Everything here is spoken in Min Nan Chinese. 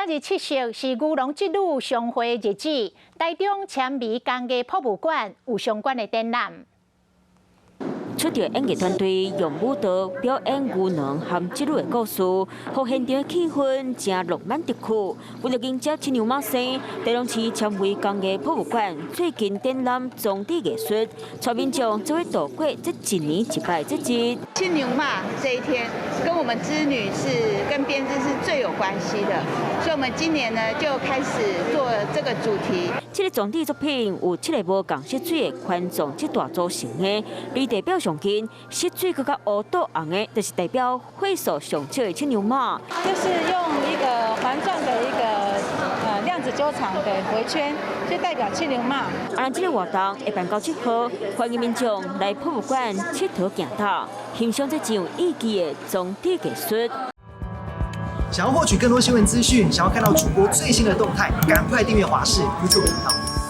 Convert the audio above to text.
今仔日七夕是牛郎織女相會日子，台中纖維工藝博物館有相關的展覽。出道演藝團隊用舞蹈表演牛郎和織女的故事，予現場氣氛誠浪漫特曲。為了迎接七娘媽生，台中市纖維工藝博物館最近展覽裝置藝術，帶民眾做伙度過這一年一擺節日。七娘媽這一天跟我們織女是跟編織是最有關係的，所以我們今年呢就開始做這個主題。這個裝置作品有七個無仝色水的環狀織帶組成的，離地表上近，色水閣較烏倒紅的，就是代表歲數上少的七娘媽。就是用一個環狀的一個量子糾纏的迴圈，就代表七娘媽。啊，這個活動會辦到7號，歡迎民眾來博物館𨑨迌行透，欣賞這真有意義的裝置藝術。想要獲取更多新聞資訊，想要看到主播最新的動態，趕快訂閱華視 YouTube 頻道。